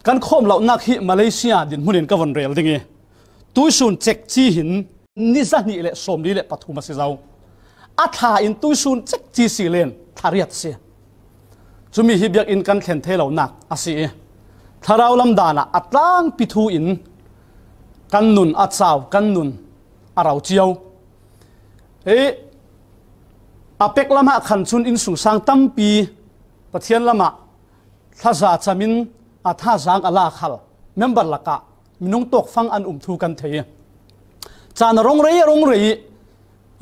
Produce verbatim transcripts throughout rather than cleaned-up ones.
Kan khawm lonak hi Malaysia dinhmun in ka von rel ding i, tuisun cek ci hin ni zahnih le sawmli le pathum a si zo. A thla in tuisun cek ci si len thla riat a si. Cumi hi biakinn kan thlen thei lonak a si i, thlarau lam dan ah a tlangpi thu in kan nun a cau, kan nun a rau cio. Hei, a pek lam ah khan cun innsungsang tampi Pathian lam ah thaza cam in, a thazaang a la khal member lak ah minung tawkfang an um thu kan thei i, caan a rong rei, a rong rei i,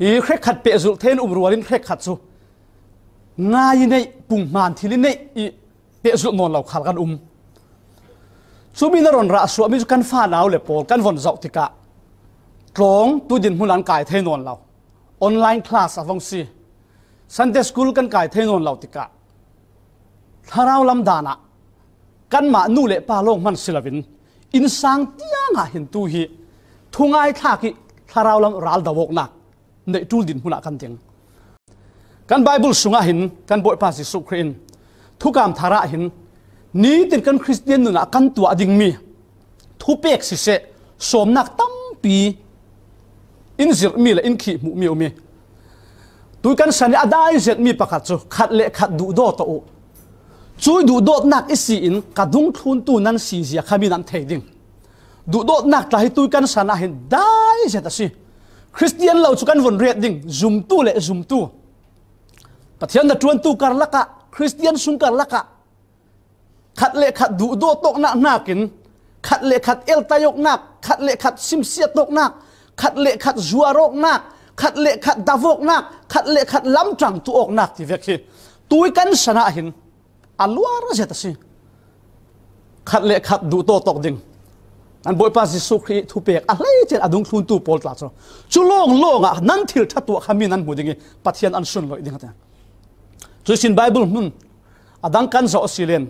i hrekkhat pehzulh thei in um rual in hrekkhat cu ngai i neih, punghman thil i neih i pehzulh nawn lo khal kan um. Cumi na ron rah suahmi cu kan fanau le pawl kan von zoh tikah tlawng tu dinhmun an kai thei nawn lo, online class a vong si, Sunday school kan kai thei nawn lo tikah thlarau lam dan ah kanmah nu le pa lawng hman si loin innsang tiang ah hin tu hi thungai thlak i thlarau lam ral do awknak neih ṭul dinhmun ah kan ding. Kan Bible sungah hin kan Bawipa Jesuh Khrih in Thukam Thar ah hin nitin kan Khristian nun ah kan tuah dingmi thupek siseh, sawmnak tampi in zirhmi le in khih hmuhmi a um i, tui kan san i a dai zetmi pakhat cu khat le khat duhdawt aw uh. Cui duhdawtnak i si in ka dungthluntu nan si zia kha mi nan thei ding. Duhdawtnak tla hi tui kan san ah hin dai zet a si. Khristian lo cu kan von riat ding, zumtu le zumtu, Pathian na ṭuantu karlak ah, Khristian sung karlak ah khat le khat duhdawt awknak hnakin, khat le khat eltai awknak, khat le khat simsiat awknak, khat le khat zuar awknak, khat le khat dam awknak, khat le khat lamṭang tuah awknak ti vek hi tui kan san ah hin a luar zet a si. Khat le khat duhdawt awk ding. An Bawipa Jesuh Khrih thupek a hleice in a dungthluntu pawl tla cu cu lawnglawng ah nan thil ṭha tuah kha mi nan hmu ding i Pathian an sunloih ding a ti. Cuihsin Bible hmun a dang kan zoh a si len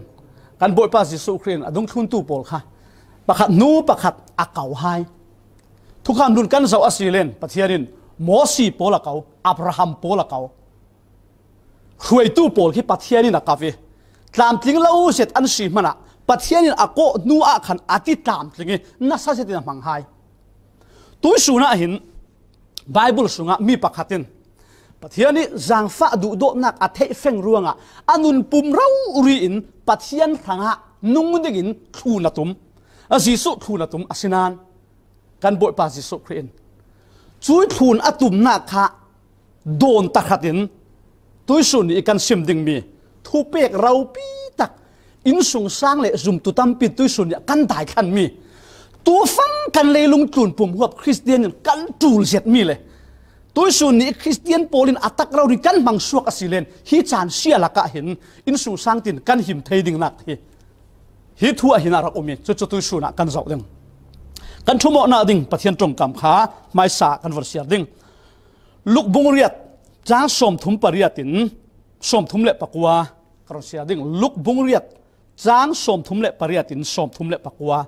kan Bawipa Jesuh Khrih in a dungthluntu pawl kha pakhat hnu pakhat a ko hai. Thukham nun kan zoh a si len Pathian in Mosi pawl a ko, Abraham pawl a ko. Hruaitu pawl khi Pathian in a kap i, tlamtling lo zet an si hmanah Pathian in a kawh hnu ah khan a ti tlamtling i, nasa zetin a hmang hai. Tuihsun ah hin Bible sungah mi pakhat in Pathian i zangfah duhdawtnak a theih feng ruangah a nun pum rori in Pathian hrangah nung dingin thlun a tum, a Jesuh thlun a tum a si nain, kan Bawipa Jesuh Khrih in cui thlun a tumnak kha dawn tahratin tuihsun nih i kan sim dingmi thupek ropi tak, innsungsang le zumtu tampi tuihsun nih kan daithlanmi, tufang kan leilung tlun pum huap Khristian in kan ṭul zetmi le tuihsun nih Khristian pawl in a tak rori kan hmang suak a si len hi caan sia lakah hin innsungsang tin kan him thei dingnak hi hi thu ah hin a rak um i, cucu tuihsun ah kan zoh ding. Kan ṭhumawhnak ding Pathian ṭongkam kha hmaisa kan von siar ding. Luk bung riat, cang sawmthum pariat in sawmthum le pakua ka run siar ding. Luk bung riat, cang sawmthum le pariat in sawmthum le pakua.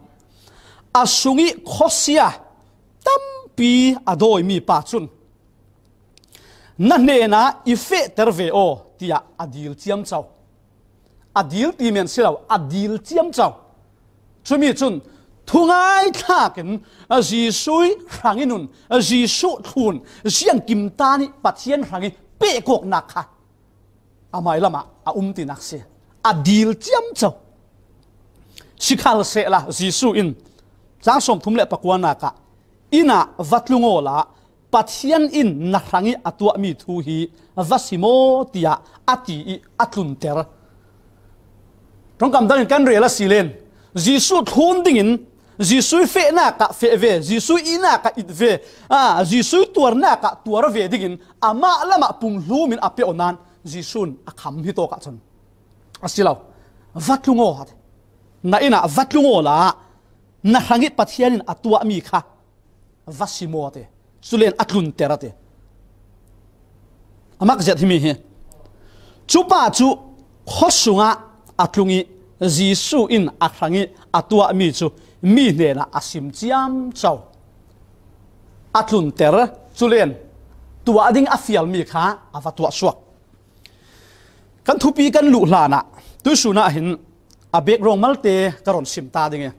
A sung i khuasia tampi a dawimi pa cun, "Na hnenah i fehter ve aw," tiah a dil ciamco. A dil ti men si lo, a dil ciamco. Cumi cun thungai thlak in a Jesuh hrang i nun, a Jesuh thlun, ziangkim ta nih Pathian hrang i pehkawknak kha a mailam ah a um tinak si. A dil ciamco. Sikhalsehla Jesuh in cang sawmthum le pakuanak ah, "Inn ah va tlung awla Pathian in na hrang i a tuahmi thu hi va sim aw," tiah a ti i a tlunter. Ṭongkam dangin kan rel a si len, Jesuh thlun dingin Jesuh fehnak ah feh ve, Jesuh itnak ah it ve, a, Jesuh tuarnak ah tuar ve dingin amah lamah pumhlum in a peh nain Jesuh in a kham hi tawk ahcun, "A si lo, va tlung aw, na inn ah va tlung awla na hrang i Pathian in a tuahmi kha va sim aw," a ti. Culen a tlunter a ti. A mak zet himi hi. Cupa cu khuasung ah a tlung i Jesuh in a hrang i a tuahmi cu mi hnenah a sim ciamco. A tlunter, culen tuah ding a fialmi kha a va tuah suak. Kan thupi kan luh hlanah tuihsun ah hin a background malte ka rawn sim ta ding e.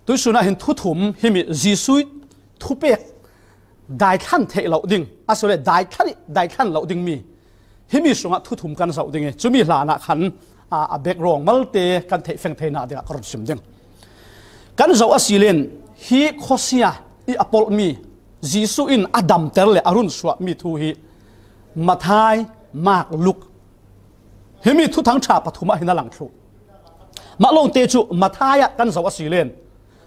Tuisunah hin thu thum himi Jesuh thupek daithlan theih loh ding, a sawle daithlan, daithlan loh ding mi, himi sungah thu thum kan zoh ding e. Chumi hlanah khan, a, a background malte kan theih feng theihna dingah ka rawn sim ding. Kan zoh a silen, hi khawsia i a pawlh mi, Jesuh in a damter leh a runsuah mi thu hi Matthai, Mark, Luk, himi thuthang ṭha pathumah hin a lang thluh. Mahlawngte chu Matthai-ah kan zoh a silen,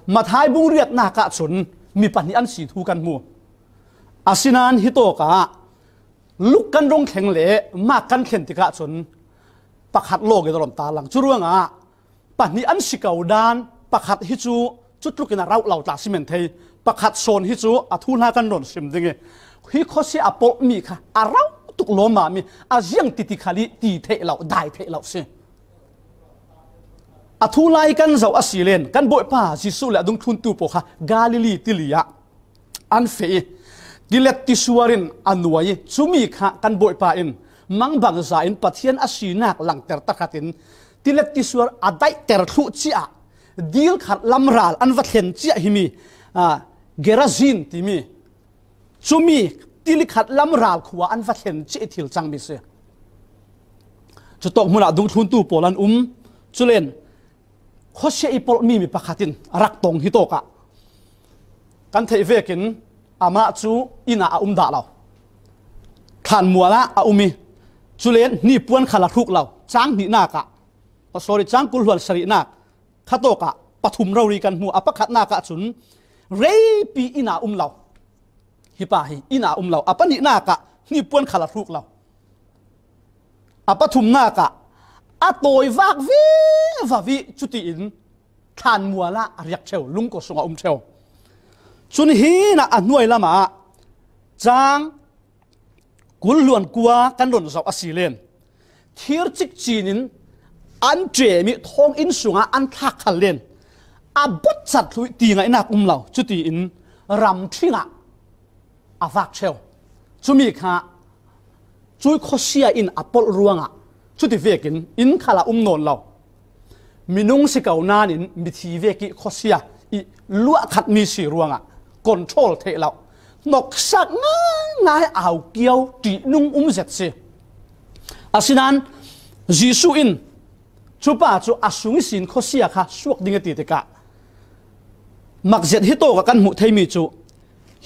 Matthai bung riatnakah chun mi pahnih an si thu kan hmu. Asinan hi tawkah Luk kan rawn thleng leh Mark kan thlen tikah chun pakhat lawkin a rawn tarlang. Chu ruangah pahnih an si ko dan, pakhat hi chu chutlukin a rauh lo tla si men thei, pakhat sawn hi chu a thu hla kan rawn sim ding e. Hi khawsia a pawlh mi kha a rauh tuk lawm mah mi, a ziang titi khal i ti theih loh, dai theih loh si. A thu lai kan zoh a silen, kan Bawipa Jesuh leh a dungthluntu pawl kha Galili tili ah an feh i, tilet tisuarin a nuai i, chumi kha kan Bawipa in mangbangzain Pathian a sinak langter ta khatin, tilet tisuar a daihter thluh chiah, dil khat lam ral an va thlen chiah himi, a, Gerazin timi, chumi tili khat lam ral khua an va thlen chiah i thil chang mi si. Chu tawk hmunah dungthluntu pawl an um, chulen khawsia i pawlh mi mi pakhatin a rak tawng hi tawkah kan theih vekin amah chu inah a um dah lo. Thlanmualah a um i, chulen hnipuan khal a hruk lo. Chang hnihnak ah, oh, sorry, chang kul hluan sarihnak kha tawkah pathum rori kan hmu. A pakhatnak ah chun reipi inah a um lo. Hi pa hi inah a um lo. A pahnihnak ah hnipuan khal a hruk lo. A pathumnak ah a tawi vak viva i, chutiin thlanmualah a riak theu, lungkaw sungah a um theu. Chun hinah a hnuai lamah chang kul hluan kua kan rawn zoh a silen, thir chik chinin an ṭem i thawnginn sungah an thlak khal len, a bawt chat thluh i ti ngaihnak um lo, chutiin ram ṭhingah a vak theu. Chumi kha chu khawsia in a pawlh ruangah, chuti vekin in khal a um nawn lo. Minung si ko nanin mithi vek i khawsia i luah khat mi si ruangah control theih loh, hnawksak ngai ngai, au kiau ṭihnung um zet si. Asinan Jesuh in chupa chu a sung i sin khawsia kha suak ding a ti tikah, mak zet hi tawkah kan hmuh thei mi chu,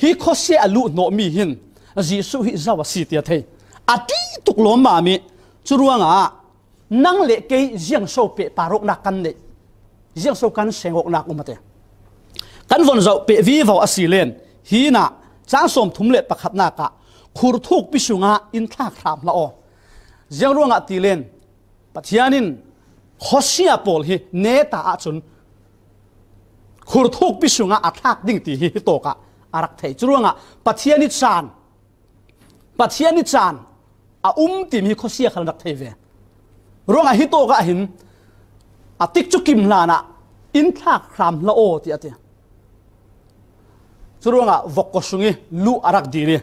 hi khawsia a luh hnawh mi hin Jesuh hi zo a si ti a thei. A ṭih tuk lawm mah mi. Chu ruangah nang leh kei ziang so peh paruknak kan neih, ziang so kan seng awknak um a ti. Kan von zoh peh vivo a silen, hinah chang sawmthum leh pakhatnak ah khur thukpi sungah in thlak hram hlah aw. Ziang ruangah tilen, Pathian in khawsia pawl hi ne ta ah chun khur thukpi sungah a thlak ding ti hi hi tawkah a rak thei. Chu ruangah Pathian i chan, Pathian i chan a um timi hi khawsia khal a rak thei ve. Ruangah hi tawkah hin a tikcu kim hlanah in thlak hram hlah aw ti a ti. Chu ruangah vawkkaw sung i luh a rak dil i,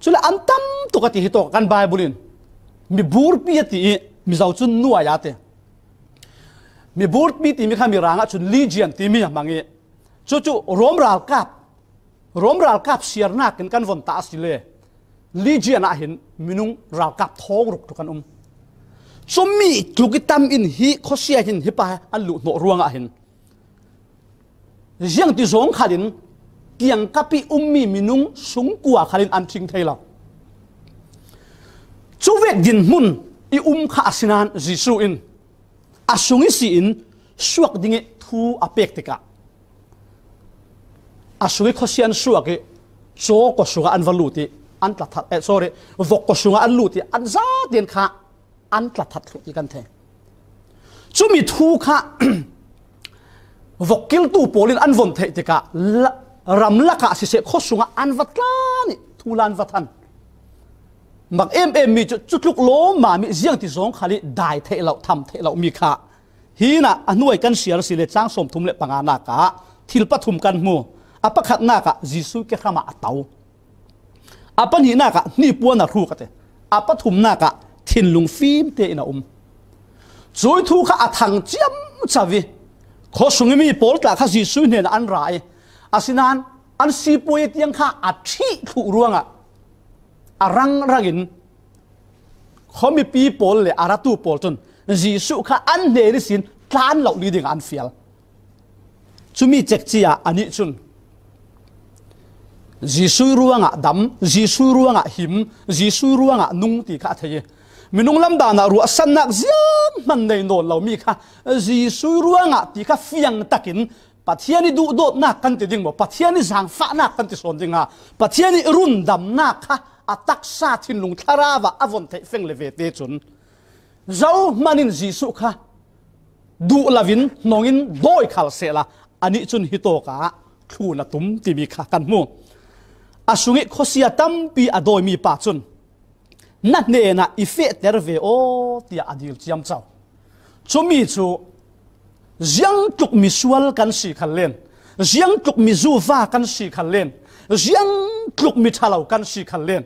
chule an tam tuk a ti hi tawk kan Bible in. Mi burpi a ti i, Mizo chun nuai a ti. Mi burpi timi kha Mirang ah chun legion timi a hmang i, chu chu Rom ralkap, Rom ralkap siarnakin kan von ta a sile, legion ah hin minung ralkap thawng ruk tuk an um. Chumi tluk i tam in hi khawsia hin hi pa an luh hnawh ruangah hin ziangti zawng khalin kiangkap i um mi minung sungkua khalin an ṭhing thei lo. Chu vek dinhmun i um kha asinan Jesuh in a sung i si in suak ding i thu a pek tikah, a sung i khawsia an suak i, chaw kaw sungah an va lut i, an tla that, eh, sorry, vawk kaw sungah an lut i, an zatin kha an tla that thluh ti kan thei. Chumi thu kha vawkkiltu pawlin an von theih tikah, la-, ram lakah siseh khaw sungah an va tlan i, thu la an va than. Mak em em mi chu, chu tluk lawm mah mi, ziangti zawng khal i dai theih loh, tham theih loh mi kha. Hinah a hnuai kan siar si le, chang sawmthum leh panganak ah thil pathum kan hmu. A pakhatnak ah Jesuh ke hramah a to. A pahnihnak ah hnipuan a hruk a ti. A pathumnak ah thinlung fimte in a um. Cui thu kha a thang ciamco i, khuasung i mi pawl tla kha Jesuh hnenah an ra i, asinan an sipuai tiang kha a thih thluh ruangah a rangrangin khuamipi pawl le a ratu pawl cun Jesuh kha an hnen ihsin tlan loh ni dingah an fial. Cumi cekci-ah anih cun Jesuh ruangah dam, Jesuh ruangah him, Jesuh ruangah nung ti kha a thei i, minung lamdanah ruahsannak zianghman nei nawn lomi kha Jesuh ruangah ti kha fiang takin Pathian i duhdawtnak kan ti ding maw, Pathian i zangfahnak kan ti sawn ding a, Pathian i rundamnak kha a taksa thinlung thlarau ah a von theih feng le vete cun zohman in Jesuh kha duh loin hnongin dawi khal sehla anih cun hitawk ah thlun a tum timi kha kan hmu. A sungih khuasia tampi a dawimi pa cun na hnenah i fehter ve aw tiah a dil ciamco. Cumi cu ziangtluk misual kan si khal len, ziangtluk mizuva kan si khal len, ziangtluk miṭhalo kan si khal len,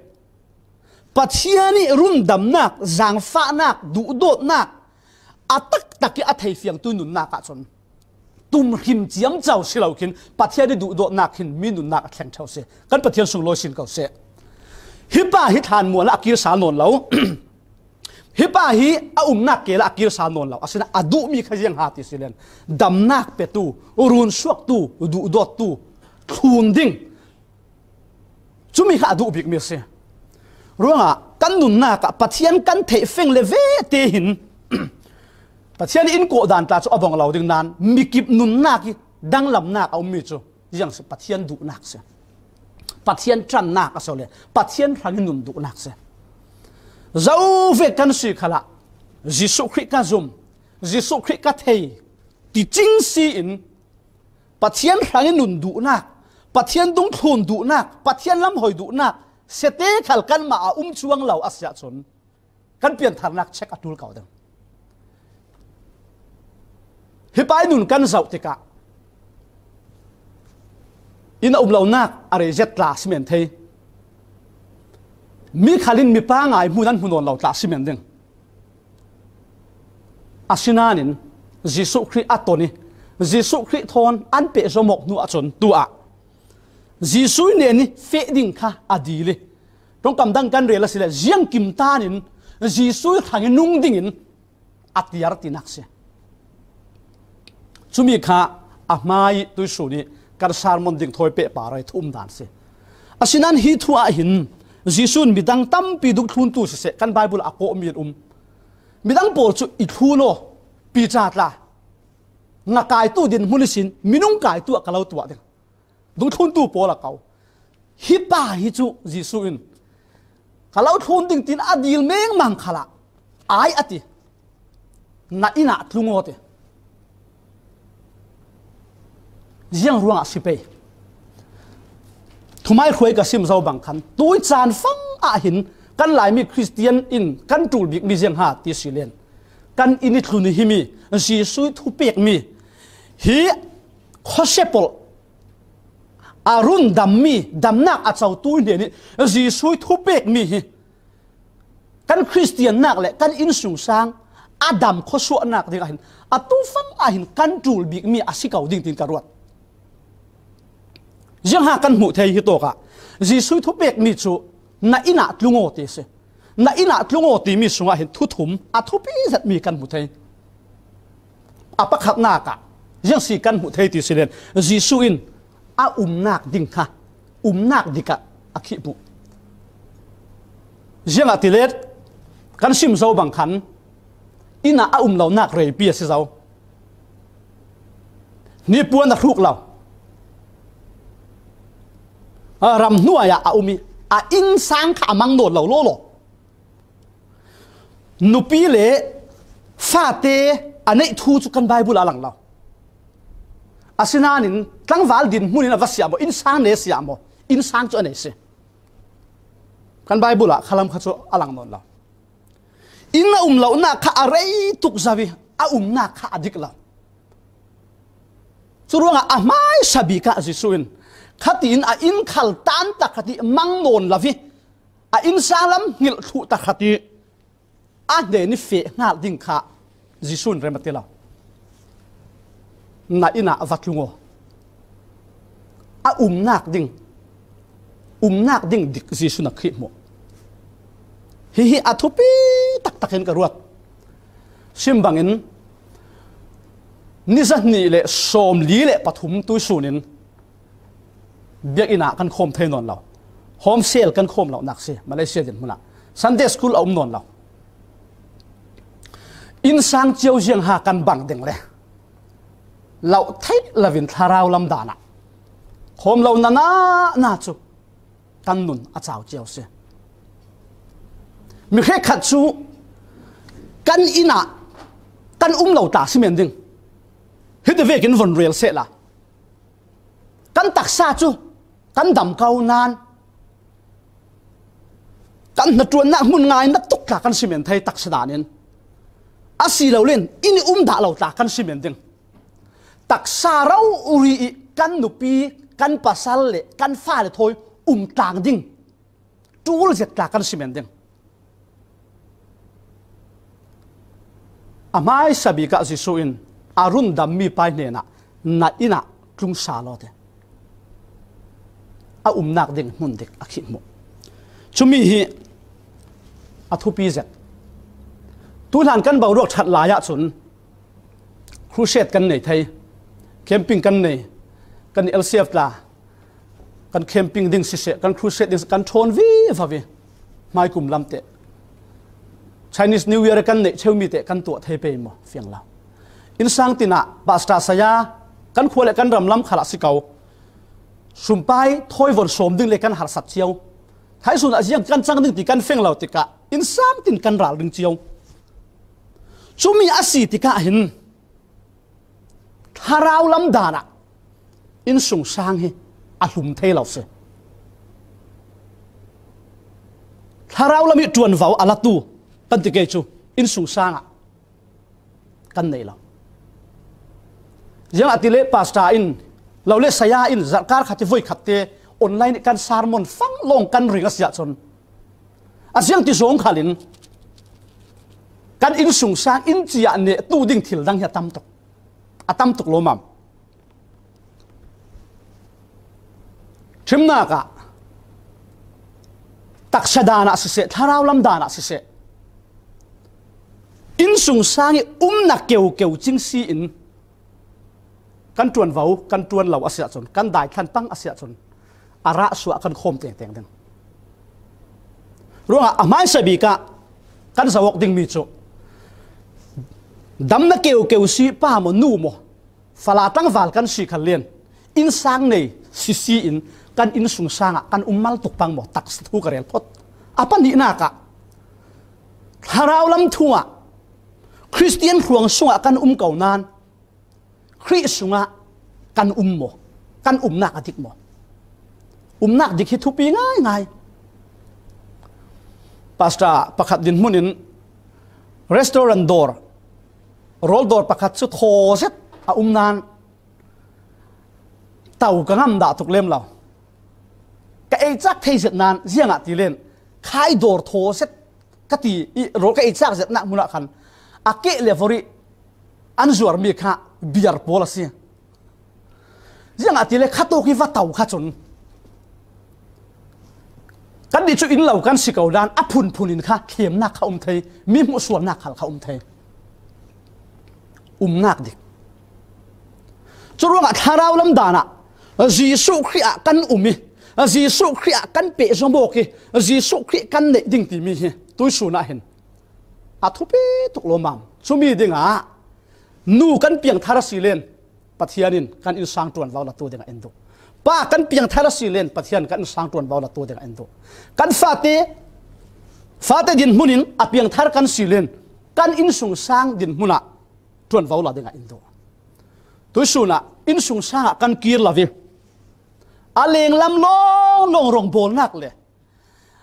Pathian i rundamnak, zangfahnak, duhdawtnak a taktak i a theifiangtu nunnak ahcun tumhrim ciamco si lo khin Pathian i duhdawtnak khin mi nunnak a thleng ṭheu si. Kan Pathian sunglawi sin ko seh. Hi pa hi thlanmual ah a kir sal nawn lo. Hi pa hi a umnak kel ah a kir sal nawn lo. Asinain a duhmi kha ziang ha ti si len, damnak petu, runsuaktu, duhdawttu, thlun ding, cumi kha a duh bikmi a si. Ruangah kan nunnak ah Pathian kan theih feng le vete hin Pathian in kawhdan tla cu a bang lo ding nain mikip nunnak i danglamnak a ummi cu ziang si, Pathian duhnak si. Pathian ṭannak a si le Pathian hrang i nun duhnak si. Zo vek kan si khalah Jesuh Khrih ka zum, Jesuh Khrih ka thei ti cing si in Pathian hrang i nun duhnak, Pathian dungthlun duhnak, Pathian lamhoi duhnak sete khal kanmah a um cuang lo a si ahcun kan piantharnak check a ṭul ko ding. Hi pa i nun kan zoh tikah inn a um lonak a rei zet tla si men thei. Mi khal in mipa ngai hmun an hmu nawn lo tla si men ding. Asinain Jesuh Khrih a ton i Jesuh Khrih thawn an pehzom awk hnu ahcun tu ah Jesuh hnen i feh ding kha a dil i ṭongkam dang kan rel a si le ziangkim tan in Jesuh hrang i nung dingin a tiar tinak si. Cumi kha a hmai tuihsun i kan sermon ding thawi pehpar i thu um dan si. Asinain hi thu ah hin Jesuh in midang tampi dungthluntu siseh kan Bible ah a kawhmi an um. Midang pawl cu i thlun aw, Piter tla, ngakaitu dinhmun ihsin minung kaitu ah ka lo tuah ding. Dungthluntu pawl a ko. Hi pa hi cu Jesuh in ka lo thlun ding tiin a dil mengmang khalah ai a ti. Na inn ah tlung aw ti. Ziang ruangah si pei. Thumaihruai ka sim zo bang khan tui caan fang ah hin kan Laimi Khristian in kan ṭul bikmi ziang ha ti si len kan inn i thlun i himi Jesuh i thupekmi hi khuasia polh a rundammi damnak a cotu hnen i Jesuh i thupekmi hi kan Khristiannak le kan innsungsang a dam khuasuahnak dingah hin a tufang ah hin kan ṭul bikmi a si ko ding tiin ka ruat. Ziangha kan hmuh thei hi tawkah Jesuh i thupekmi cu na inn ah tlung aw ti si. Na inn ah tlung aw timi sungah hin thuthum a thupi zetmi kan hmu thei. A pakhatnak ah ziang si kan hmuh thei ti si len Jesuh in a umnak ding kha umnak dikah a khih hmuh. Ziangah ti let kan sim zo bang khan inn ah a um lonak reipi a si zo. Hnipuan a hruk lo. A ram hnuai ah a um i a innsang kha a mang nawn lo lawlaw. Nupi le fate a neih thu cu kan Bible ah a lang lo. Asinain tlangval dinhmun in a va siah maw, innsang ne siah maw, innsang cu a nei si. Kan Bible ah khalam kha cu a lang nawn lo. Inn a um lonak kha a rei tuk zo i a umnak kha a dik lo. Curuangah a hmaisa bik ah Jesuh in khatiin a inn khal tan takhat i mang nawn lo i a innsang lam hngilh thluh takhat i a hnen i feh hngalh ding kha Jesuh in rem a ti lo. Na innah va tlung aw. A umnak ding, umnak ding dik Jesuh na khih hmuh. Hihi a thupi taktakin ka ruat. Sim bangin, ni zahnih le sawmli le pathum tuisunin biakinn ah kan khawm thei nawn lo. Home cell kan khawm lo nak si, Malaysia din hmunah Sunday school a um nawn lo. Innsang cio ziang ha kan bang ding le lo thei lovin thlarau lam danah khawm lo nana na cu kan nun a cau cio si. Mi hrekkhat cu kan inn ah kan um lo ta si men ding. Hiti vekin von rel sehla kan taksa cu kan dam ko nan kan hnaṭuannak hmun ngai na tuk tla kan si men thei taksa danin, asilolin inn i um dah lo tla kan si men ding. Taksa rori i kan nupi, kan pasal le kan fale thawi um tlang ding, ṭul zet tla kan si men ding. A hmaisa bik ah Jesuh in a rundammi pa hnenah, "Na inn ah tlung sal aw," ti. A umnak ding hmun dik a khih hmuh. Cumi hi a thupi zet. Tuhlan kan boruak ṭhat lai ahcun crusade kan nei thei, camping kan nei, kan L C F tla kan camping ding siseh, kan crusade ding siseh, kan ṭhawn vivo i hmaikum lam teh, Chinese New Year kan neih cheumi teh kan tuah thei pei maw? Fiang lo. Innsang tinah pastor saya kan khua le kan ram lam khalah si ko, sumpai thawi von sawm ding le kan harsat cio. Thaisun ah ziang kan cang ding ti kan feng lo tikah innsang tin kan ral ding cio. Cumi a si tikah hin thlarau lam danah innsungsang hi a hlum thei lo si. Thlarau lam hi ṭuanvo a latu kan ti kei cu innsungsang ah kan nei lo. Ziangahtile pastor in lo le saya in zarhkar khat i voi khat te online i kan sermon fang lawng kan ring a si ahcun, a ziang ti zawng khalin kan innsungsang in ciah neh tu ding thil dang hi a tam tuk, a tam tuk lawmmam. Ṭhimnak ah taksa dan ah siseh, thlarau lam dan ah siseh, innsungsang i umnak keukeu cing si in kan ṭuanvo, kan ṭuan lo a si ahcun, kan daithlan pang a si ahcun, a rah suah kan khawm tengteng ding. Ruangah a hmaisa bik ah kan zoh awk dingmi cu damnak keukeu si pa maw, nu maw, fala tlangval kan si khal len, innsang nei sisi in kan innsungsang ah kan um mal tuk pang maw, taksa thu ka rel phawt. A pahnihnak ah thlarau lam thu ah Khristian hruang sungah kan um ko nan, Khrih sungah kan um maw? Kan umnak a dik maw? Umnak dik hi thupi ngaingai. Pastor pakhat dinhmun in restaurant dawr, rawl dawr pakhat cu thaw zet a um nan, to ka ngam dah tuk lem lo. Ka ei cak thei zet nan, ziangah ti len, khai dawr thaw zet ka ti i rawl ka ei cak zetnak hmun ah khan a keh le vawrh i an zuarmi kha beer pawl a si. Ziangahtile khatawk i va to kha cun kannih cu inn lo kan si ko nan a phunphun in kha thlemnak kha um thei, mi hmuhsualnak khal kha um thei. Umnak dik. Curuangah thlarau lam dan ah Jesuh Khrih ah kan um i, Jesuh Khrih ah kan pehzom awk i, Jesuh Khrih kan neih ding timi hi tuihsun ah hin a thupi tuk lawmmam. Cumi dingah nu kan piangthar a si len Pathian in kan innsang ṭuanvo latu dingah in duh. Pa kan piangthar a si len Pathian kan innsang ṭuanvo latu dingah in duh. Kan fate, fate dinhmun in a piangthar kan si len kan innsungsang dinhmun ah ṭuanvo la dingah in duh. Tuihsun ah innsungsang ah kan kir lo i, a lenglam lawnglawng rawngbawlnak le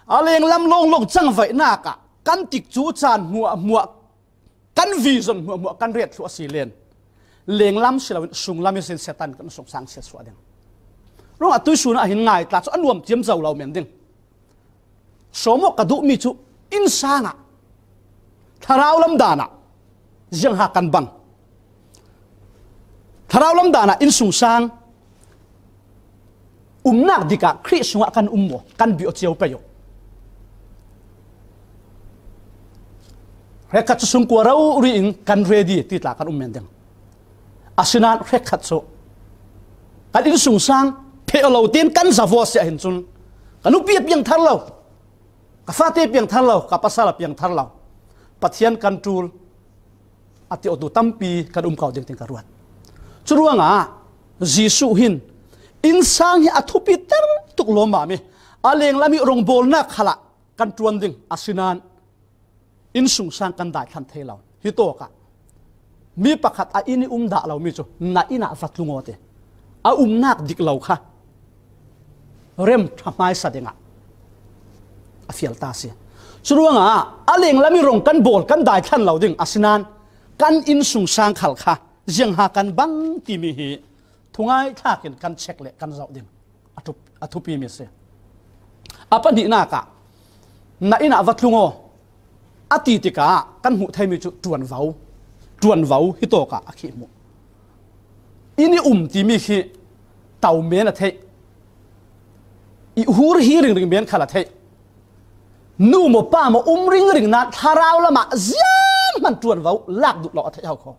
a lenglam lawnglawng cangvaihnak ah kan tikcu caan hmuahhmuah, kan vision hmuahhmuah kan ret thluh a si len, lenglam si loin sunglam ihsin Satan kan sungsang siatsuah ding. Ruangah tuihsun ah hin ngai tla cu a nuam ciamco lo men ding. Sawm awk ka duhmi cu innsang ah, thlarau lam dan ah Ziang ha kan bang? Thlarau lam danah innsungsang umnak dikah Khrih sungah kan um maw, kan biak ciau pei uh. Hrekkhat cu sungkua rori in kan ready ti tla kan um men ding. Asinain hrekkhat cu kan innsungsang pheh lo tein kan zavaw si ahhin cun ka nupi a piang thar lo, ka fate piang thar lo, ka pasal a piang thar lo, Pathian kan ṭul a ti awtu tampi kan um ko ding tiin ka ruat. Curuangah Jesuh hin innsang hi a thupiter tuk lawmmam ih a lenglam ih rongbawlnak khalah kan ṭuan ding, asinain innsungsang kan daithlan thei lo. Hitawkah mi pakhat a inn ih um dah lomi cu na inn ah va tlung aw ti. A umnak dik lo kha rem ṭha hmaisa dingah a fial ta si. Curuangah a lenglam ih rong kan bawl, kan daithlan lo ding, asinain kan innsungsang khal kha ziang ha kan bang timi hi thungai thlakin kan check le kan zoh ding a thup-, a thupimi si. A pahnihnak ah na inn ah va tlung aw a ti tikah kan hmuh theimi cu ṭuanvo, ṭuanvo hitawkah a khih hmuh. Inn ih um timi khi to men a theih, ih hur hi ringring men khal a theih. Nu maw pa maw um ringring nain thlarau lamah zianghman ṭuanvo lak duh lo a theih ho kho.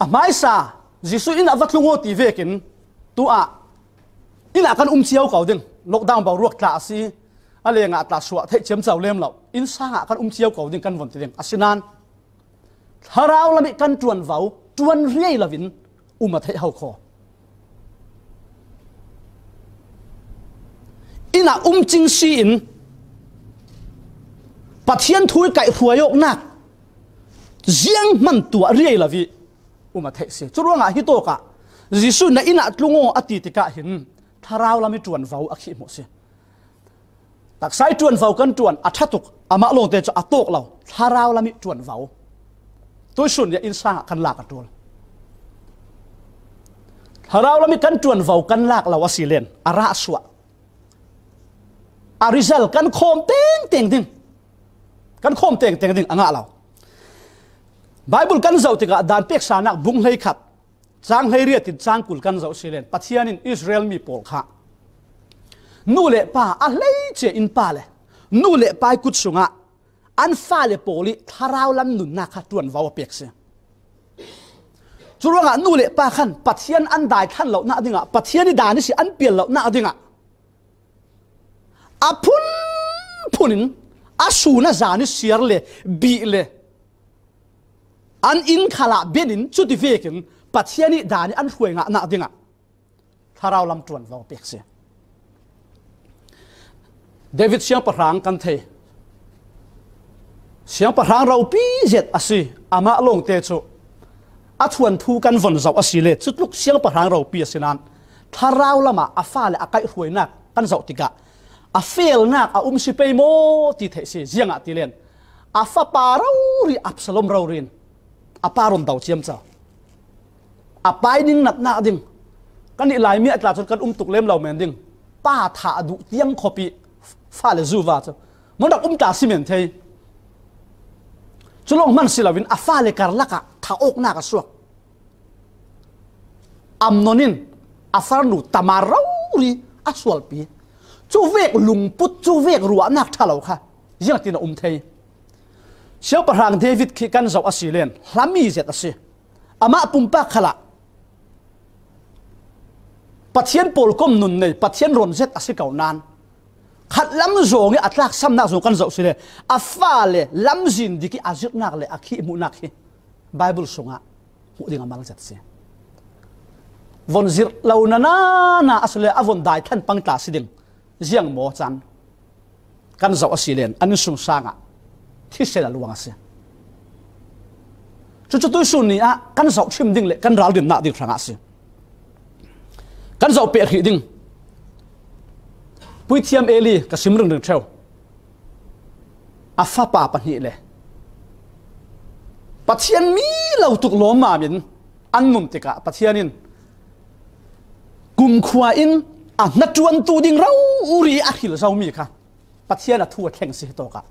A hmaisa Jesuh inn ah va tlung aw ti vekin tu ah inn ah kan um cio ko ding, lockdown boruak tla a si, a lengah tla suah theih ciamco lem lo, innsang ah kan um cio ko ding kan von ti ding. Asinain thlarau lam ih kan ṭuanvo, ṭuan riai loin um a theih ho kho. Inn ah um cing si in Pathian thu ih kaihhruai awknak zianghman tuah riai lo ih um a theih si. Curuangah hitawkah Jesuh na inn ah tlung aw a ti tikah hin thlarau lam ih ṭuanvo a khih hmuh si. Taksa ih ṭuanvo kan ṭuan a ṭha tuk, amah lawngte cu a tawk lo, thlarau lam ih ṭuanvo tuihsun ih innsang ah kan lak a ṭul. Thlarau lam ih kan ṭuanvo kan lak lo a si len a rah suah, a result kan khawm tengteng ding, kan khawm tengteng ding a ngah lo. Baibal kan zoh tikah Daan peksanak bung hleikhat, cang hleiriat in cang kul kan zoh si len Pathian in Israel mi pawl kha nu le pa a hleice in pa le nu le pa ih kut sungah an fale pawl ih thlarau lam nunnak kha ṭuanvo a pek si. Curuangah nu le pa khan Pathian an daithlan lonak dingah, Pathian ih daan ihsi an pial lonak dingah a phunphun in a sun a zan ih siar le bih le an inn khalah ben in cuti vekin Pathian ih daan ih an hruai ngahnak dingah thlarau lam ṭuanvo pek si. David siangpahrang kan thei, siangpahrang ropi zet a si. Amah lawngte cu a thuanthu kan von zoh a si le cutluk siangpahrang ropi a si nain thlarau lamah a fale a kaihhruainak kan zoh tikah a felnak a um si pei maw ti theih si. Ziangah ti len a fapa rori Absalom rori in a pa run do ciamco. A pa ih ning natnak ding, kan ih Laimi ah tla cun kan um tuk lem lo men ding, pa thah a duh tiang khawp ih fale zuva cu mun rak um ta si men thei. Cu lawng hman si loin a fale karlak ah thah awknak a suak. Amnon in a farnu Tamar rori a sualpi. Cu vek lungput, cu vek ruahnak ṭha lo kha ziangtin a um thei? Siangpahrang David khi kan zoh a si len hlami zet a si. Amah pumpak khalah Pathian pawlkom nun nei, Pathian ron zet a si ko nain khat lam zawng ih a tlaksamnak zong kan zoh si le a fale lamzin dik ih a zirhnak le a khih hmuhnak hi Baibal sungah hmuh ding a mal zet si. Von zirh lo nana a si le a von daithlan pang tla si ding ziang maw caan kan zoh a si len an innsungsang ah thisen a luang a si. Cucu tuihsun ni ah kan zoh ṭhim ding le kan ralrinnak ding hrangah a si. Kan zoh peh hrih ding. Puithiam Eli ka sim ringring ṭheu. A fapa pahnih le Pathian mi lo tuk lawmmam in an nun tikah Pathian in kumkhua in a hnaṭuantu ding rori a hril zomi kha Pathian a thu a thleng si hitawkah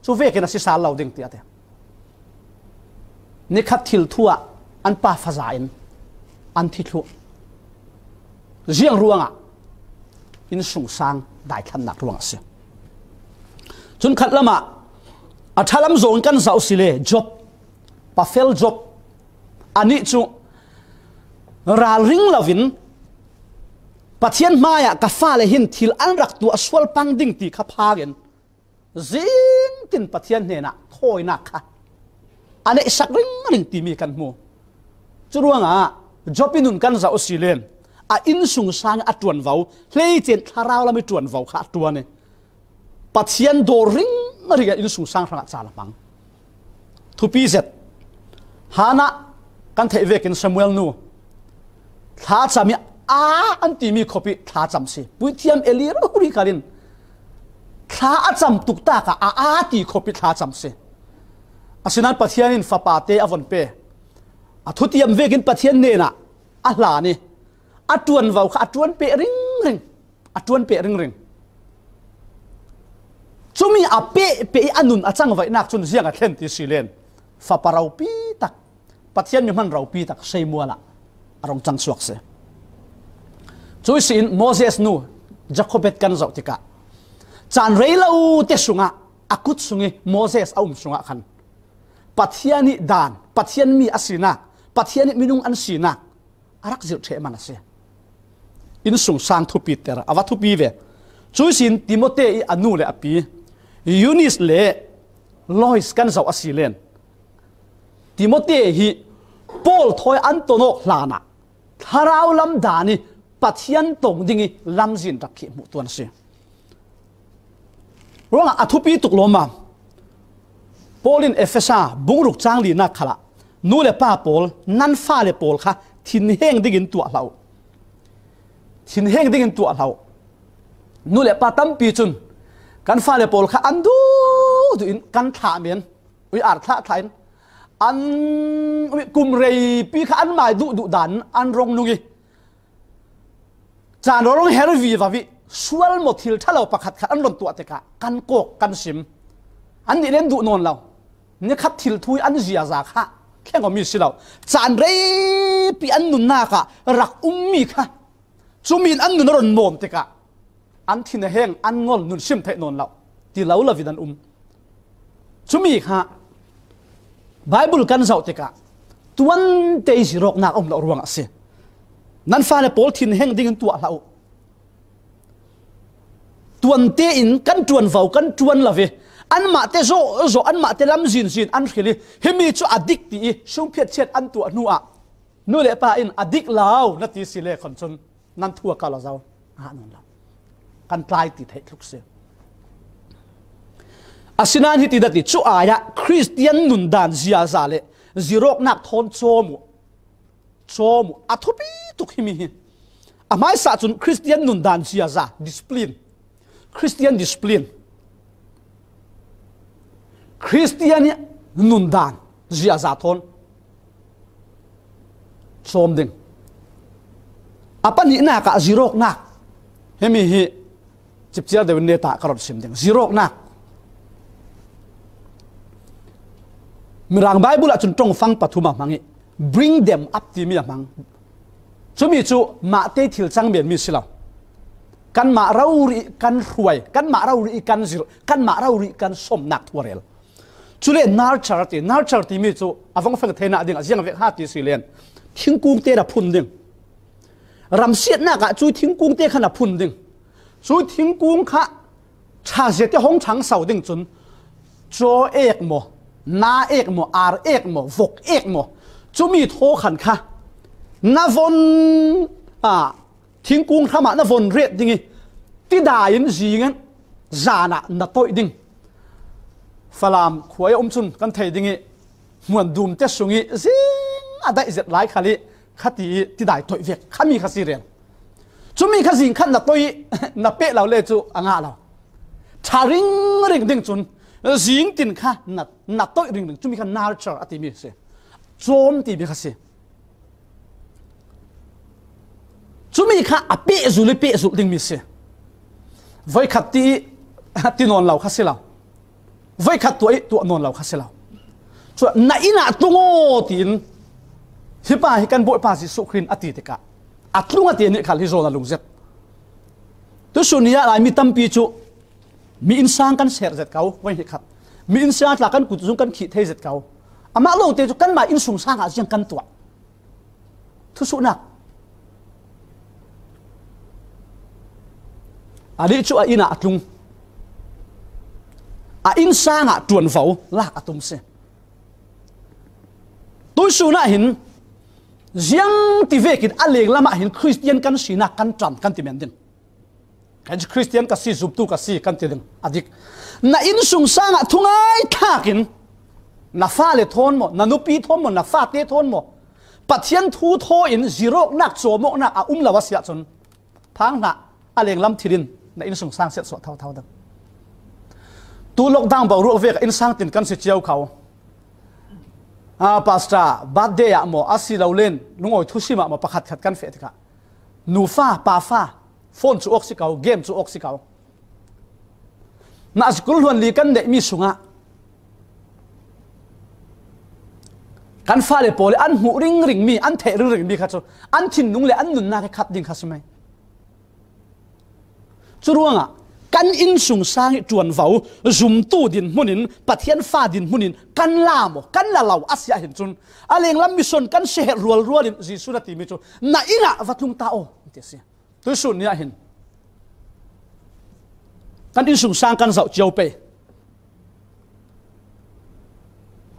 cu vekin a si sal lo ding tiah a ti. Nikhat thil thu ah an pa faza in an thi thluh. Ziang ruangah? Innsungsang daithlannak ruangah a si. Cun khat lamah a ṭhalam zawng in kan zoh si le Job, pa fel Job, anih cu ralring loin Pathian hmaiah ka fale hin thil an rak tuah sual pang ding ti kha phak in zingtin Pathian hnenah thawinak kha a neihsak ringring timi kan hmu. Curuangah Job i nun kan zoh si len a innsungsang a ṭuanvo, hleice in thlarau lam i ṭuanvo kha a ṭuan i Pathian dawr ringring a innsungsang hrangah caan a hmang. Thupi zet. Hannah kan theih vekin Samuel nu thlacam i aa an timi khawpih thlacam si. Puithiam Eli rori kal in thla a cam tuktak ah a aa ti khawpih thlacam si. Asinain Pathian in fapate a von pe. A thutiam vekin Pathian hnenah a hlan i a ṭuanvo kha a ṭuan peh ringring. A ṭuan peh ringring. Cumi a peh peh i a nun a cangvaihnak cun ziang a thlen ti si len fapa ropi tak, Pathian mi hman ropi tak Samuel ah a rung cang suak si. Cui si in Moses nu Jochebed kan zoh tikah caan rei lo te sungah a kut sung i Moses a um sungah khan Pathian i dan, Pathian mi a sinak, Pathian i minung an sinak a rak zirh ṭheh man a si. Innsungsang thupiter a va thupi ve. Cui sin Timote i a nu le a pi Eunice le Lois kan zoh a si len Timote hi Paul thawi an ton awk hlanah thlarau lam dan i Pathian tong ding i lamzin rak khi hmuh tuan a si. Ruangah a thupi tuk lawma Paul in Efesa bungruk cang linak khalah nu le pa pawl, nan fale pawl kha thinheng dingin tuah hlah uh. Thinheng dingin tuah hlah uh. Nu le pa tampi cun kan fale pawl kha an duh duh in kan thlah men, ui ar thlah thlah in an kum reipi kha an mai duh duh dan an rong nung i caan rorong her vivo i sual maw thil ṭha lo pakhat khat an run tuah tikah kan kawk kan sim. An nih len duh nawn lo. Nikhat thil thu i an ziaza kha thleng awmi si lo. Caan reipi an nunnak ah rak ummi kha cumi in an nun a run mawm tikah an thin a heng, an ngol nun sim theih nawn lo ti lo lo in an um. Cumi kha Baibal kan zoh tikah tuante i zirawknak a um lo ruangah a si. Nan fale pawl thinheng dingin tuah hlah uh. Tuante in kan ṭuanvo kan ṭuan lo ve. Anmahte zawhzawh, anmahte lamzin zin an hril i himi cu a dik ti i sungphiat chiat an tuah hnuah nu le pa in a dik lo na ti si le khon cun nan thu a kal aw zo. A nawn lo. Kan tlai ti theih tluk si. Asinain hiti dah ti cu ai ah Khristian nundan ziaza le zirawknak thawn cawm uh. Cawm uh. A thupi tuk himi hi. A hmaisa cun Khristian nundan ziaza, discipline. Khristian discipline. Khristian i nundan ziaza thawn cawm ding. A pahnihnak ah zirawknak. Himi hi cipciar deuh in neta ka rot sim ding. Zirawknak. Mirang Baibal ah cun ṭongfang pathum a hmang i bring them up timi a hmang. Cumi cu mahte thil cang menmi si lo. Kanmah rori kan hruai, kanmah rori kan zirh, kanmah rori kan somnak thu a rel. Cule nurture ti, nurture timi cu a vong feng theinak ding a ziang vek ha ti si len thingkung te na phun ding. Ramsiatnak ah cu thingkung te khan a phun ding. Cu thingkung kha ṭha zia te hong ṭhangso ding cun caw ek maw, na ek maw, ar ek maw, vok ek maw, cumi thaw khan kha na von, a, thingkung hram ah na von ret ding i tidai in zing in zan ah na toih ding. Falam khua i a um cun kan thei ding i hmuan dum te sung i zing a daih zet lai khal i khati i tidai toih vek khami kha si rel. Cumi kha zing khat na toih i na peh lo le cu a ngah lo. Ṭha ringring ding cun zing tin kha na, na toih ringring, cumi kha nurture a timi si. Cawm timi kha si. Cumi kha a pehzul i pehzulh dingmi si. Voikhat ti i ti nawn lo kha si lo. Voikhat tuah i tuah nawn lo kha si lo. Cun na inn ah tlung aw tiin hi pa hi kan Bawipa Jesuh Khrih in a ti tikah a tlung a ti nih khal hi zawn a lungzet. Tusun ni ah Laimi tampi cu mi innsang kan ser zet ko, voi hi khat. Mi innsang tla kan kut zung kan khih thei zet ko. Amah lawngte cu kanmah innsungsang ah ziang kan tuah. Thusuhnak. A dih cu a inn ah a tlung. A innsang ah ṭuanvo lak a tum si. Tuisun ah hin ziang ti vekin a lenglam ah hin Khristian kan sinak kan ṭan kan ti men ding. Kan Khristian ka si, zumtu ka si kan ti ding a dik. Na innsungsang ah thungai thlakin na fale thawn maw, na nupi thawn maw, na fate thawn maw, Pathian thu thaw in zirawknak, cawmawknak a um lo a si ahcun, phang hlah, a lenglam thil in na innsungsang siatsuah thotho ding. Tu lockdown boruak vek ah innsang tin kan si cio kho. Ah, pastor, birthday ah maw, a si lo len, lungawi thusim ah maw, pakhat khat kan feh tikah, nufa, pafa, phone cu awk si ko, game cu awk si ko. Mah sikul hluan li kan neihmi sungah kan fale pawl i an hmuh ringringmi, an theih ringringmi kha cu an thinlung le an nunnak i khat ding kha si mai. Curuangah kan innsungsang i ṭuanvo, zumtu dinhmun in, Pathian fa dinhmun in kan la maw, kan la lo a si ahhin cun, a lenglam mission kan si herh rualrual in Jesuh na timi cu na inn ah va tlung ta aw, an ti a si. Tuisun ni ah hin kan innsungsang kan zoh cio pei.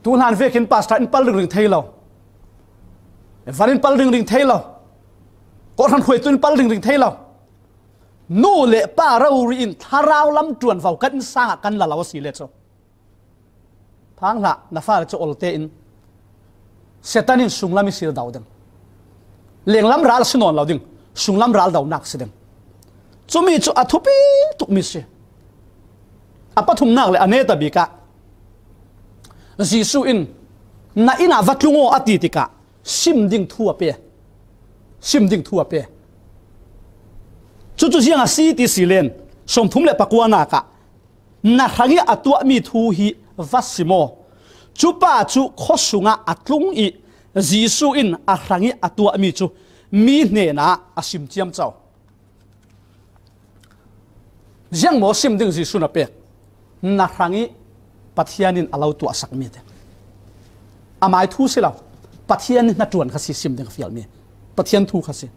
Tu hlan vekin pastor in pal ringring thei lo, van in pal ringring thei lo, kawhhran hruaitu in pal ringring thei lo. Nu le pa rori in thlarau lam ṭuanvo kan innsang ah kan la lo a si le cu, phang hlah, na fale cu ol tein Satan in sunglam i sil do ding. Lenglam ral a si nawn lo ding, sunglam ral donak si ding. Cumi cu a thupi tukmi si. A pathumnak le a neta bik ah Jesuh in, "Na inn ah va tlung aw," a ti tikah sim ding thu a pe. Sim ding thu a pe. Cucu ziang a si ti si len, sawmthum le pakuanak ah, "Na hrangih a tuahmi thu hi va sim aw. Cupa cu khuasung ah a tlung i Jesuh in a hrangih a tuahmi cu mi hnenah a sim ciamco." Ziang maw sim ding Jesuh na pek? Na hrangih Pathian in a lo tuahsakmi te. Amai thu si lo, Pathian in hnaṭuan kha si sim ding a fialmi. Pathian thu kha si.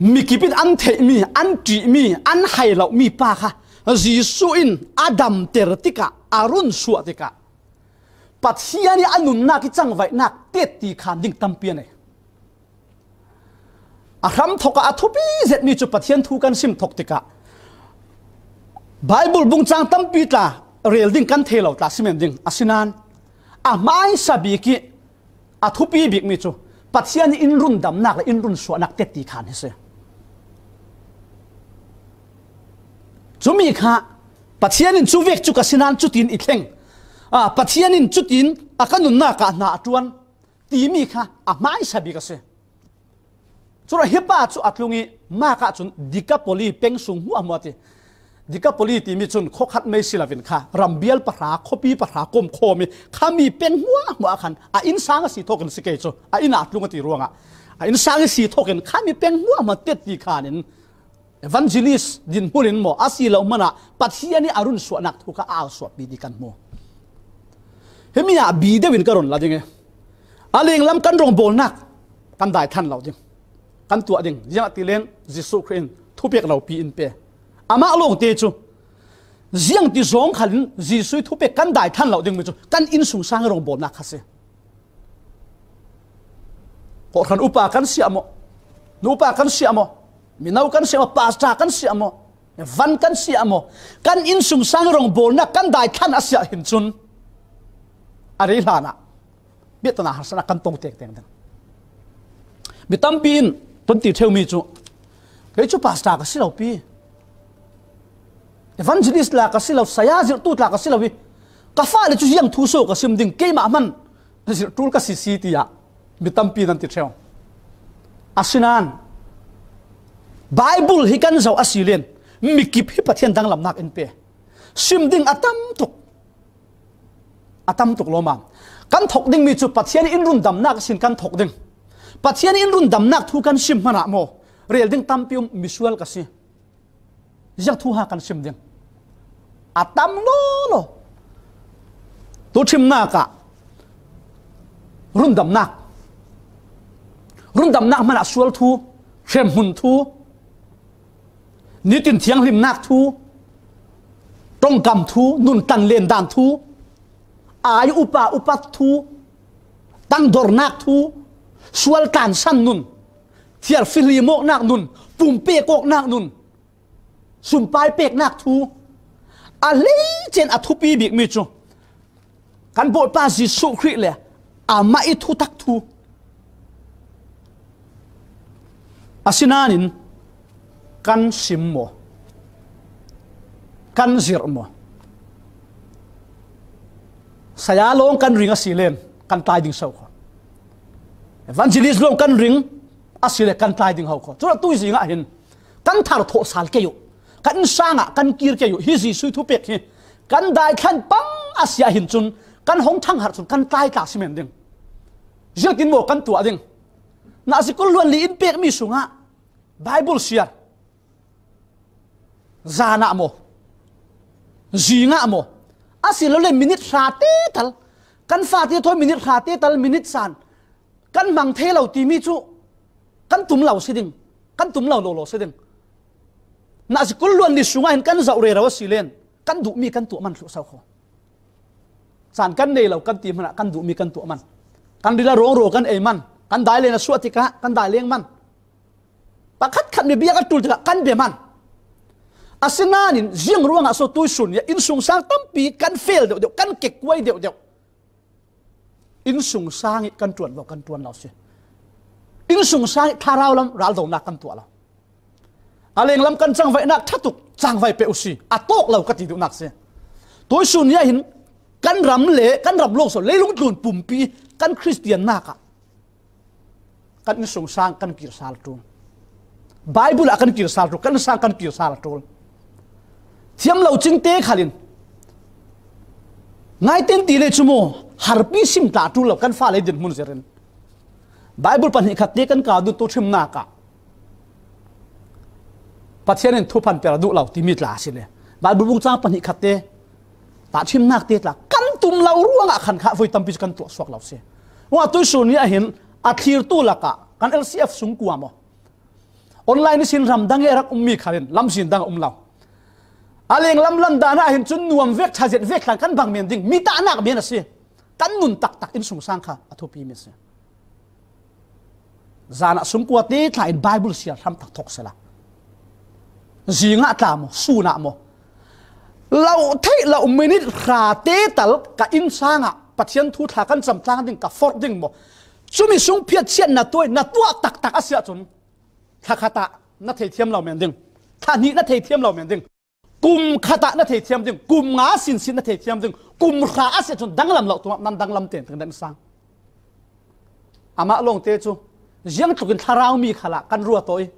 Mikip in an theihmi, an ṭihmi, an hai lomi pa kha Jesuh in a damter tikah, a run suah tikah, Pathian i a nunnak i cangvaihnak tetti khan ding tampi a nei. A hram thawk ah a thupi zetmi cu Pathian thu kan sim thawk tikah Baibal bungcang tampi tla rel ding kan thei lo tla si men ding. Asinain a hmaisa bik i a thupi bikmi cu Pathian i in rundamnak le in runsuahnak tetti khan hi si. Cumi kha Pathian in cu vek cu ka sinan cutin i thleng, aa, Pathian in cutin a ka nunnak ah hna a ṭuan timi kha a hmaisa bik a si. Curuangah hi pa cu a tlung i, Mark ah cun Decapolis peng sung hmuahhmuah a ti. Decapolis timi cun khuakhat mei si loin kha, rambial pahra, khuapi pahra komkhawm i, khami peng hmuahhmuah ah khan a innsang a si thawk in si kei cu, a inn ah a tlung a ti ruangah a innsang i si thawk in khami peng hmuahhmuah tetti khan in, evangelist dinhmun in maw, a si lo hmanah Pathian i a runsuahnak thu kha a au suahpi ti kan hmu. Himi ah bi deuh in ka run la ding i, a lenglam kan rawngbawlnak kan daithlan lo ding, kan tuah ding. Ziangahtile Jesuh Khrih in thupek lopi in pe. Amah lawngte cu ziangti zawng khalin Jesuh i thupek kan daithlan lo dingmi cu kan innsungsang i rawngbawlnak kha si. Kawhhran upa kan si ah maw, nupa kan si ah maw, mino kan si ah maw, pastor kan si ah maw, van kan si ah maw, kan innsungsang i rawngbawlnak kan daithlan a si ahhin cun a rei hlanah biahtana harsatnak kan tong tektek ding. Mi tampi in tun ti ṭheumi cu, "Kei cu pastor ka si lo pi, evangelist tla ka si lo, saya zirhtu tla ka si lo i, ka fale cu ziang thu so ka sim ding, keimah hman zirh ṭul ka si si," tiah mi tampi nan ti ṭheu. Asinain Baibal hi kan zoh a si len, mikip hi Pathian danglamnak in pe. Sim ding a tam tuk. A tam tuk lo ma. Kan thok ding mi cu Pathian in rundamnak sin kan thok ding. Pathian in rundamnak thu kan sim hmanah maw, rel ding tampi um, misual ka si. Ziang thu ha kan sim ding? A tam lo lo. Tu thimnak ah rundamnak, rundamnak hmanah sual thu, hremhmun thu, nitin thianghlimnak thu, ṭongkam thu, nuntan lendan thu, ai upa upat thu, tangdornak thu, sual tlansan nun, thiarfihlim awknak nun, pumpe kawknak nun, sumpai peknak thu, a hleice in a thupi bikmi cu kan Bawipa Jesuh Khrih le amah i thutak thu. Asinain kan sim maw, kan zirh maw? Saya lawng kan ring a si len kan tlai ding so kho. Evangelist lawng kan ring a si le kan tlai ding ho kho. Cun atu zing ah hin kan thar thawh sal kei uh, kan innsang ah kan kir kei uh. Hi Jesuh thupek hi kan daithlan pang a si ah hin cun kan hong ṭhangharh cun kan tlai tla si men ding. Ziangtin maw kan tuah ding? Nazi kul luan li in pekmi sungah Bible siar, zan ah maw, zing ah maw, a si lo le minit hra te tal, kan fate thawi minit hra te tal, minit san kan hmang thei lo timi cu kan tum lo si ding, kan tum lo lo lo si ding. Nazi kul luan li sungah hin kan zoh rero a si len kan duhmi kan tuah man thluh so kho. Caan kan nei lo kan ti hmanah kan duhmi kan tuah man. Kan rila rawngro kan ei man. Kan dai len a suah tikah kan dai leng man. Pakhat khat mi biak a ṭul tikah kan bia man. Asinain ziang ruangah so tuisun ya innsungsang tampi kan fel deuh deuh, kan kekkuai deuh deuh? Innsungsang ih kan ṭuan lo, kan ṭuan lo si. Innsungsang ih thlarau lam raldonak kan tuah lo. A lenglam kan cangvaihnak ṭha tuk cangvai peh uh si, a tawk lo ka ti duhnak si. Tuisun ni ah hin kan ram le kan ram lawng so leilung tlun pumpi kan Khristiannak ah kan innsungsang kan kir sal ṭul. Baibal ah kan kir sal ṭul, kan innsang kan kir sal ṭul. Thiam lo cingte khalin ngaiten ti le cu maw, harpi sim tla ṭul lo kan fale dinhmun zirin Baibal pahnih khat te kan kau dun tu ṭhimnak ah Pathian in thuphan per duh lo timi tla a si le Baibal bungcang pahnih khat te tahṭhimnak te tla kan tum lo ruangah khan kha voi tampi cu kan tuah suak lo si. Ruangah tuisun ni ah hin a thlirtu lakah kan L C F sungkua maw, online ihsin ramdang i a rak ummi khal in lamzin dang a um lo. A lenglam landan ah hin cun nuam vek ṭha zet vek thlang kan bang men ding, mi tahnak men a si. Kan nun taktak innsungsang kha a thupi men a si. Zan ah sungkua te tla in Baibal siar hram tak thok sela, zing ah tla maw, sun ah maw, lo theih lo minit hra te tal ka innsang ah Pathian thu thla kan cam tlang ding, ka forh ding maw, cumi sung phiat chiat na tuai, na tuah taktak a si ahcun thla khat ah na thei thiam lo men ding, thla hnih na thei thiam lo men ding. Kum khat ah na thei thiam ding, kum nga sinsin na thei thiam ding, kum hra a si ahcun danglam lo tu nan danglam tengteng nan sang. Amah lawngte cu ziangtlukin thlarau mi khalah kan ruatawi,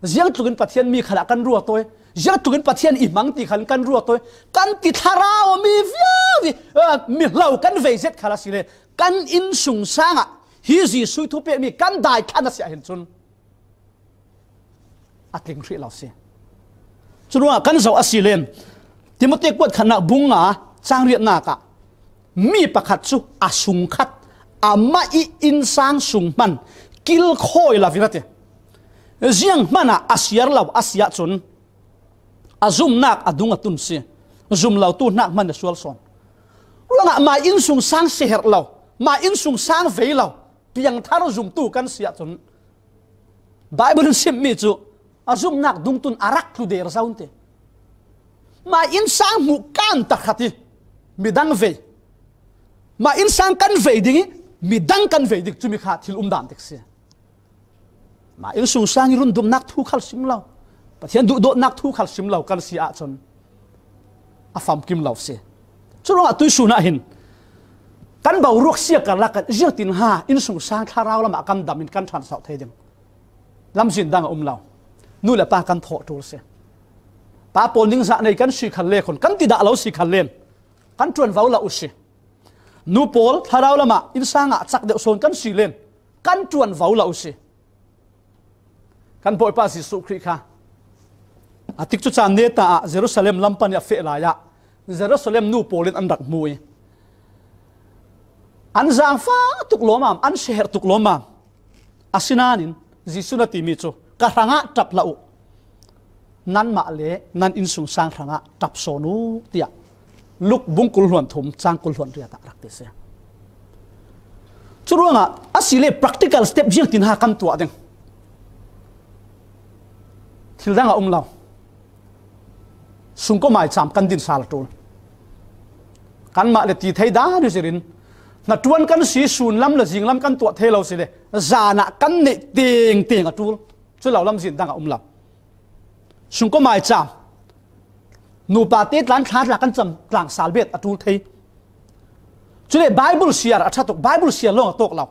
ziangtlukin Pathian mi khalah kan ruatawi, ziangtlukin Pathian i hmang ti khalin kan ruatawi, kan ti thlarau mi viavi, eh, mi hlo kan vei zet khal a si le kan innsungsang ah hi Jesuh thupekmi kan daithlan a si ahhin cun a tling hrih lo si. Curuangah kan zoh a si len Timote kuat khatnak bung nga cang riatnak ah mi pakhat cu a sung khat, amah ih innsang sung hman kilkhawi lo in a ti. Ziang hmanh ah a siar lo a si ahcun a zumnak a dung a tun si. Zum lo tu hnak hmanh a sual sawn. Ruangah mah innsungsang siaherh lo, mah innsungsang vei lo, piangthar zumtu kan si ahcun Baibal in simmi cu a zumnak dungtun a rak tlu der zo an ti. Mah innsang hmuh kan takhat ih midang vei, mah innsang kan vei ding ih midang kan vei ding, cumi kha thil umdan dik si. Mah innsungsang ih rundumnak thu khal sim lo, Pathian duhdawtnak thu khal sim lo kan si ahcun a famkim lo si. Curuangah tuihsun ah hin kan boruak sia karlak kan ziangtin ha innsungsang thlarau lamah kan dam in kan ṭhanso thei ding lamzin dang a um lo. Nu le pa kan thawh ṭul si. Pa pawl ningzah nei kan si khan le khun kan ti dah lo si khan len kan ṭuanvo lo uh si. Nu pawl, thlarau lamah innsang ah chak deuh sawn kan si len, kan ṭuanvo lo uh si. Kan Bawipa Jesuh Khrih kha a tikcu caan neta ah Jerusalem lam panin a feh lai ah Jerusalem nu pawl in an rak hmu i, an zaangfah tuk lawmam, an siaherh tuk lawmam. Asinain Jesuh na timi cu, "Ka hrangah ṭap hlah uh, nanmah le nan innsungsang hrangah ṭap sawn uh," tiah Luk bung kul hluan thum cang kul hluan riat ah rak ti si. Curuangah a si le practical step ziangtin ha kan tuah ding? Thil dang a um lo. Sungkaw maicam kan din sal a ṭul. Kanmah le ti thei dan hi zirin, hnaṭuan kan si, sun lam le zing lam kan tuah thei lo si le, zan ah kan neih tengteng a ṭul. Cu lo lam zin dang a um lo. Sungkaw maicam, nupa te tlan thla tla kan cam tlang sal bet a ṭul thei. Cule Bible siar a ṭha tuk, Bible siar lawng a tawk lo.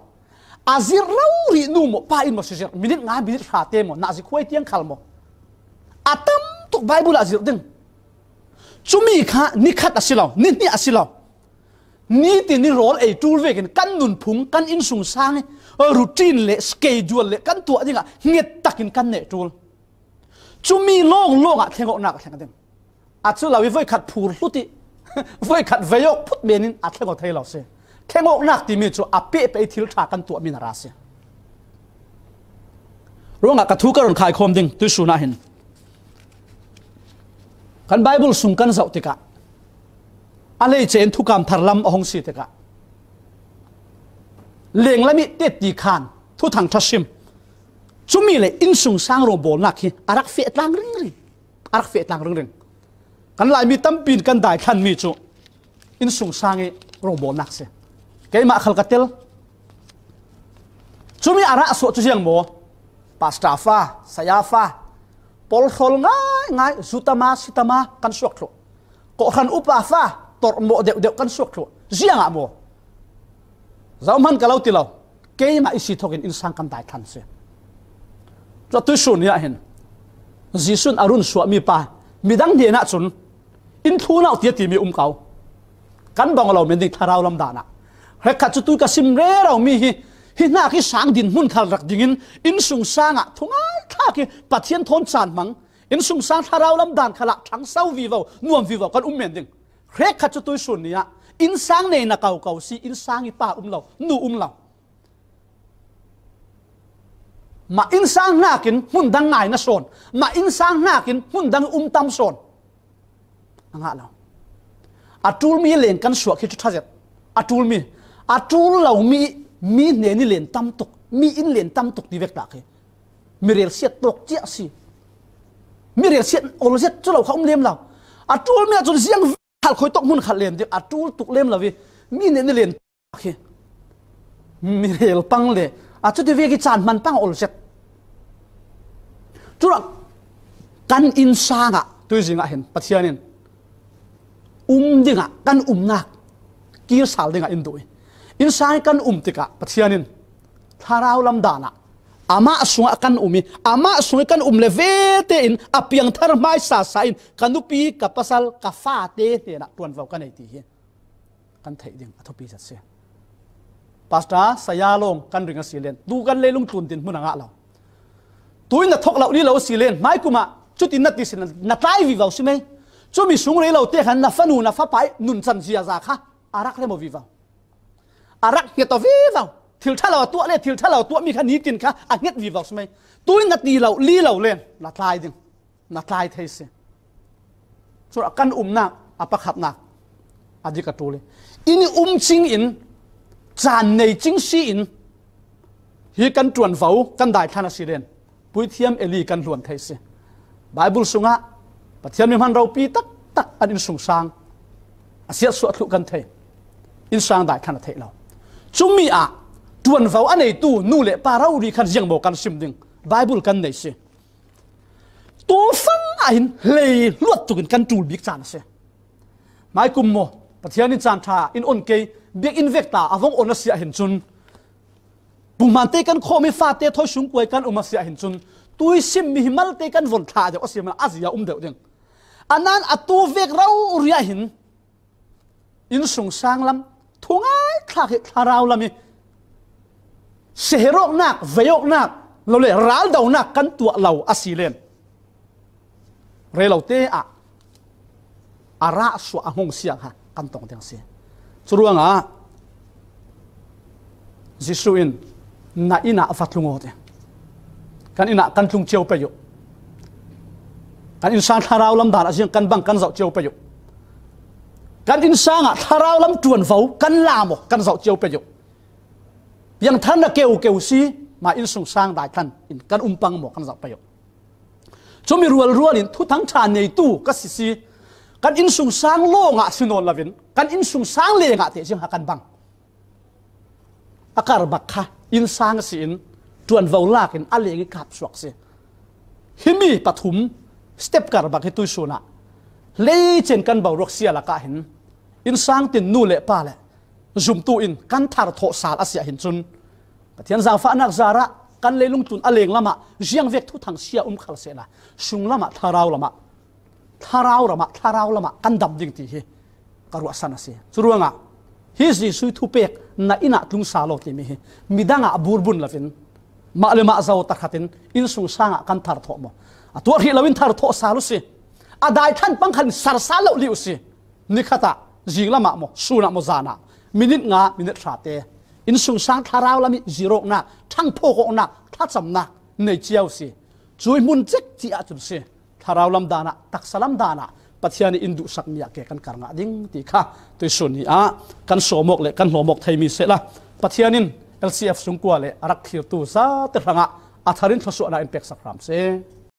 A zirh rori nu maw, pa in maw si zirh, minit nga, minit hra te maw, na zi khuai tiang khal maw, a tam tuk Bible ah zirh ding. Cumi kha ni khat a si lo, ni hnih a si lo. Nitin ni rawl ei ṭul vekin kan nunphung, kan innsungsang i routine le schedule le kan tuah dingah nget takin kan neh ṭul. Cumi lawnglawng ah thlengawknak a thleng ding. A cu lo i voikhat phur hlut i, voikhat veiawk phut men in a thleng aw thei lo si. Thlengawknak timi cu a pehpeh i thil ṭha kan tuahmi na ra si. Ruangah ka thu ka run khaikhawm ding tuisun ah hin, kan Bible sung kan zoh tikah, a leice in thukam thar lam a hong si tikah, lenglam i tetti khan thuthang ṭha sim, cumi le innsungsang rawbawlnak hi a rak feh tlang ringring. A rak feh tlang ringring. Kan Laimi tampi in kan daithlanmi cu innsungsang i rawbawlnak si. Keimah khal ka tel. Cumi a rah suah cu ziang maw? Pastor fa, saya fa, polhrawl ngaingai, zutama, sitama kan suak thluh. Kawhhran upa fa, torhmawh deuhdeuh kan suak thluh. Ziangah maw? Zohman ka lo ti lo. Keimah i si thokin innsang kan daithlan si. Cu tuisun ni ah hin Jesuh in a run suahmi pa midang hnenah cun in thlun uh ti a timi um ko. Kan bang lo men ding thlarau lam dan ah. Hrekkhat cu tui ka sim rero mi hi, hi hnak hi sang din hmun khal rak dingin innsungsang ah thungai thlak i Pathian thawn caan hmang, innsungsang thlarau lam dan khalah ṭhangso vivo, nuam vivo kan um men ding. Hrekkhat cu tuisun ni ah innsang nei na ko ko si, innsang i pa um lo, nu um lo. Mah innsang hnakin hmun dang ngai na sawn, mah innsang hnakin hmun dang um tam sawn a ngah lo. A ṭulmi len kan suak hi cu ṭha zet. A ṭulmi, a ṭul lomi, mi hnen i len tam tuk, mi in len tam tuk ti vek tlak hi mi relsiat tawk cia si. Mi relsiat ol zet cu lo kha um lem lo. A ṭulmi ahcun ziang khal khoi tawk hmun khat len ding, a ṭul tuk lem lo i mi hnen i len khi mi rel pang le a cuti vek i caan hman pang ol zet. Curak kan innsang ah tuizing ah hin Pathian in um dingah kan umnak kir sal dingah in duh i, innsang i kan um tikah Pathian in thlarau lam dan ah amah sungah kan um i, amah sung i kan um le ve tein a piangthar hmaisa sa in ka nupi, ka pasal, ka fate hnenah ṭuanvo ka nei ti hi kan theih ding a thupi zet si. Pastor, saya lawng kan ring a si len, tu kan leilung tlun din hmun a ngah lo. Tuin na thok lo li lo a si len, hmaikum ah cutin na ti si, na tlai vivo si mei. Cumi sung rei lo te khan na fanu, na fapa i nuncan ziaza kha a rak rem aw vivo. A rak hnget aw vivo. Thil ṭha lo a tuah le thil ṭha lo a tuahmi kha nitin kha a hnget vivo si mei. Tuin na ti lo li lo len, na tlai ding. Na tlai thei si. Cuah kan umnak a pakhatnak a dik a ṭul i, in i um cing in, caan nei cing si in, hi kan ṭuanvo, kan daithlan a si len, puithiam Eli kan hluan thei si. Bible sungah Pathian mi hman ropi taktak an innsungsang a siatsuah thluh kan thei. Innsang daithlan a theih lo. Cumi ah ṭuanvo a neitu nu le pa rori khan ziangmaw kan sim ding? Bible kan nei si. Tufang ah hin hlei luat tukin kan ṭul bik caan a si. Hmaikum maw, Pathian in caan ṭha in on kei, biakinn vek ta a vong on a si ah hin cun, punghman te kan khawm i fate thawi sungkuai kan um a si ah hin cun, tui simmi hi malte kan von thlah deuh a si, a zia um deuh ding. A nan a tu vek rori ah hin innsungsang lam, Thungai thlak hi thlarau lam hi seherawknak, veiawknak, lo le raldonak kan tuah lo a si len, relote ah a rah suah a hung siang ha kan tong ding a si. Curuangah Jesuh in, "Na inn ah va tlung aw," ti. Kan inn ah kan tlung cio pei uh. Kan innsang thlarau lam dan a ziang kan bang kan zoh cio pei uh. Kan innsang ah thlarau lam ṭuanvo kan la maw kan zoh cio pei uh. Piangthar na keu keu si, mah innsungsang daithlan in kan um pang maw kan zoh pei uh. Cumi rualrual in thuthang ṭha neitu ka si si, kan innsungsang lawngah si nawn loin kan innsungsang lengah teh ziang ha kan bang. A karbak kha innsang a si in ṭuanvo lak in a leng i kap suak si. Himi pathum step karbak hi tuisun ah leicen kan boruak sia lakah hin innsang tin nu le pa le zumtu in kan thar thawh sal a si ah hin cun Pathian zaangfahnak zarah kan leilung tlun a leng lamah ziangvek thuthang sia um khal sehla sung lamah thlarau lamah thlarau ramah, thlarau lamah kan dam ding ti hi ka ruahsan a si. Curuangah hi Jesuh thupek, "Na inn ah tlung sal aw," timi hi midang ah burbun loin mah le mah zo tahratin innsungsang ah kan thar thawh maw? A tuah hrih loin thar thawh sal uh si. A daithlan pang khan sar sal lo lih uh si. Nikhat ah, zing lamah maw, sun ah maw, zan ah, minit nga, minit hra te innsungsang thlarau lam i zirawknak, ṭhangphawk awknak, thlacamnak nei cio si. Cui hmun cek ci ah cun si. Thlarau lam dan ah, taksa lam dan ah Pathian in duhsakmi ah ke kan kar ngah ding ti kha tuisun ni ah kan sawm awk le kan hlawm awk theimi sehla Pathian in L C F sungkua le a rak thlirtu zate hrangah a thar in thluasuahnak in peksak hram seh.